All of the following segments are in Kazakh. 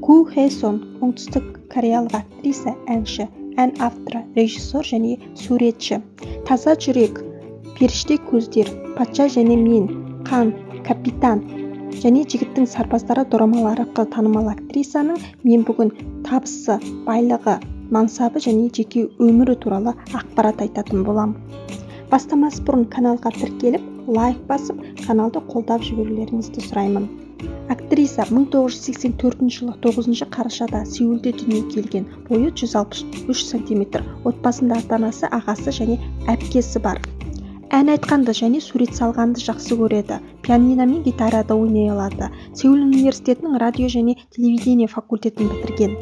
Ку Хе Сон — оңтүстік кореялық актриса, әнші, ән авторы, режиссер және суретші. «Таза жүрек», «Періште көздер», «Патша және мен», «Қан», «Капитан» және «Жігіттің сарбаздары» дорамалары арқылы танымал актрисаның мен бүгін табысы, байлығы, мансабы және жеке өмірі туралы ақпарат айтатын боламын. Бастамас бұрын каналға тіркеліп, лайк басып, каналды қолдап жіберулеріңізді сұраймын. Актриса 1984 жылы 9 қарашада Сеулде дүниеге келген. Бойы 163 сантиметр. Отбасында ата-анасы, ағасы және әпкесі бар. Ән айтқанды және сурет салғанды жақсы көреді. Пианино мен гитарада ойнай алады. Сеул университетінің радио және телевидение факультетін бітірген.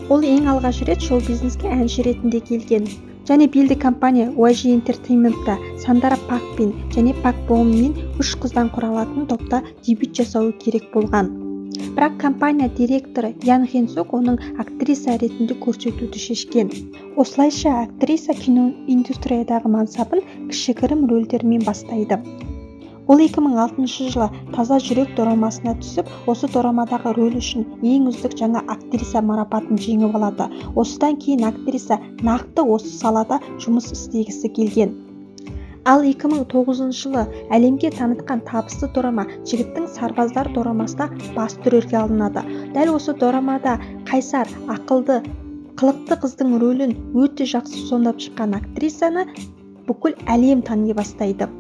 Ол ең алғаш рет шоу-бизнеске әнші ретінде келген және белді компания YG Entertainment'та Сандра Пакпен және Пак Боммен үш қыздан құралатын топта дебют жасауы керек болған. Бірақ компания директоры Ян Хен Сок оның актриса ретінде көрсетуді шешкен. Осылайша актриса киноиндустриядағы мансабын кішігірім рөлдермен бастайды. Ол 2006 жылы «Таза жүрек» дорамасына түсіп, осы дорамадағы рөлі үшін ең үздік жаңа актриса марапатын жеңіп алады. Осыдан кейін актриса нақты осы салада жұмыс істегісі келген. Ал 2009 жылы әлемге танытқан табысты дорама «Жігіттің сарбаздар» дорамасында басты рөлге алынады. Дәл осы дорамада қайсар, ақылды, қылықты қыздың рөлін өте жақсы сомдап шыққан актрисаны бүкіл әлем тани бастайды.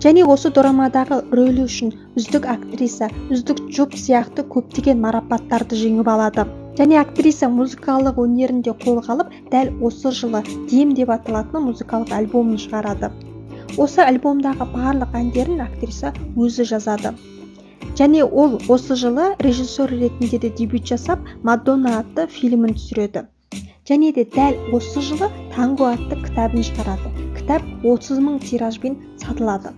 Және осы дорамадағы рөлі үшін үздік актриса, үздік жұп сияқты көптеген марапаттарды жеңіп алады. Және актриса музыкалық өнерін де қолға алып, дәл осы жылы «Дем» деп аталатын музыкалық альбомын шығарады. Осы альбомдағы барлық әндерін актриса өзі жазады. Және ол осы жылы режиссер ретінде де дебют жасап, «Мадонна» атты фильмін түсіреді. Және де дәл осы жылы «Танго» атты кітабын шығарады. Кітап 30 мың тиражбен сатылады.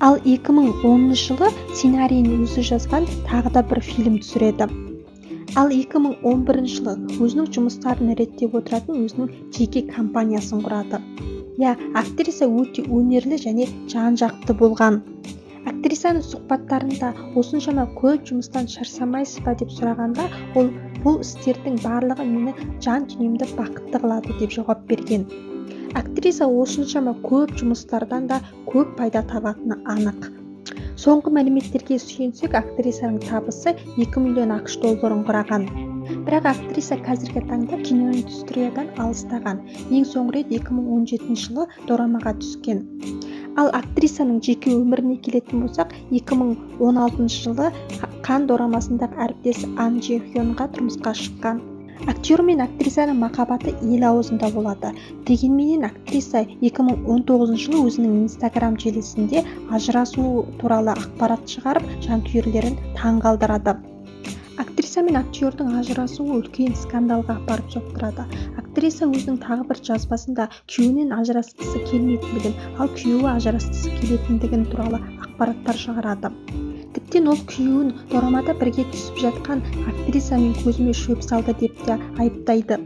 Ал 2010 жылы сценарийін өзі жазған тағы да бір фильм түсіреді. Ал 2011 жылы өзінің жұмыстарын реттеп отыратын өзінің жеке компаниясын құрады. Иә, актриса өте өнерлі және жан-жақты болған. Актрисаның сұхбаттарында «Осыншама көп жұмыстан шаршамайсыз ба?» деп сұрағанда, ол «Бұл істердің барлығы мені жан дүниемді бақытты қылады» деп жауап берген. Актриса осыншама көп жұмыстардан да көп пайда табатыны анық. Соңғы мәліметтерге сүйенсек, актрисаның табысы 2 миллион АҚШ долларын құраған. Бірақ актриса қазіргі таңда киноиндустриядан алыстаған. Ең соңғы рет 2017 жылы дорамаға түскен. Ал актрисаның жеке өміріне келетін болсақ, 2016 жылы «Қан» дорамасындағы әріптесі Ан Джи Хёнға тұрмысқа шыққан. Актер мен актрисаның махаббаты ел аузында болады. Дегенменен актриса 2019 жылы өзінің Инстаграм желісінде ажырасу туралы ақпарат шығарып, жанкүйерлерін таңғалдырады. Актриса мен актердің ажырасуы үлкен скандалға апарып соқтырады. Актриса өзінің тағы бір жазбасында күйеуінен ажырасқысы келмейтіндігін, ал күйеуі ажырасқысы келетіндігін туралы ақпараттар шығарады. Тіптен ол күйеуін дорамада бірге түсіп жатқан актрисамен көзіме шөп салды деп те айыптайды.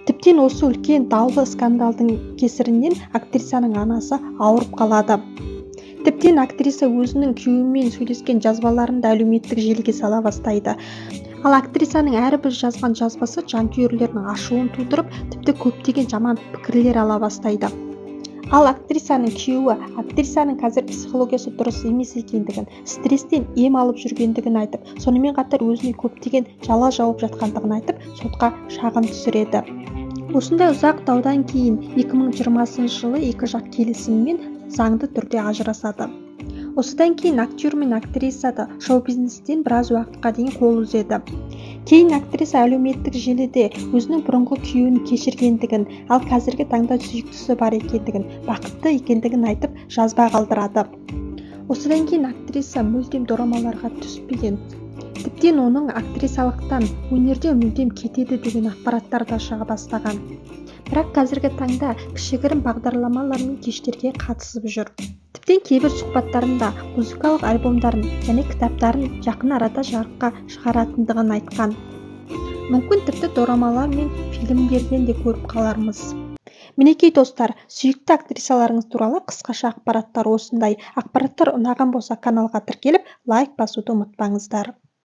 Тіптен осы үлкен даулы скандалдың кесірінен актрисаның анасы ауырып қалады. Тіптен актриса өзінің күйеуімен сөйлескен жазбаларын да әлеуметтік желіге сала бастайды. Ал актрисаның әрбір жазған жазбасы жанкүйерлерінің ашуын тудырып, тіпті көптеген жаман пікірлер ала бастайды. Ал актрисаның күйеуі актрисаның қазір психологиясы дұрыс емес екендігін, стресстен ем алып жүргендігін айтып, сонымен қатар өзіне көптеген жала жауып жатқандығын айтып, сотқа шағым түсіреді. Осындай ұзақ даудан кейін 2020 жылы екі жақ келісімімен заңды түрде ажырасады. Осыдан кейін актер мен актриса да шоу-бизнестен біраз уақытқа дейін қол үзеді. Кейін актриса әлеуметтік желіде өзінің бұрынғы күйеуін кешіргендігін, ал қазіргі таңда сүйіктісі бар екендігін, бақытты екендігін айтып, жазба қалдырады. Осыдан кейін актриса мүлдем дорамаларға түспеген. Тіптен оның актрисалықтан, өнерден мүлдем кетеді деген ақпараттар да шыға бастаған. Бірақ қазіргі таңда кішігірім бағдарламалар мен кештерге қатысып жүр. Тіптен кейбір сұхбаттарында музыкалық альбомдарын және кітаптарын жақын арада жарыққа шығаратындығын айтқан. Мүмкін, тіпті дорамалар мен фильмдерден де көріп қалармыз. Мінекей, достар, сүйікті актрисаларыңыз туралы қысқаша ақпараттар осындай. Ақпараттар ұнаған болса, каналға тіркеліп, лайк басуды ұмытпаңыздар.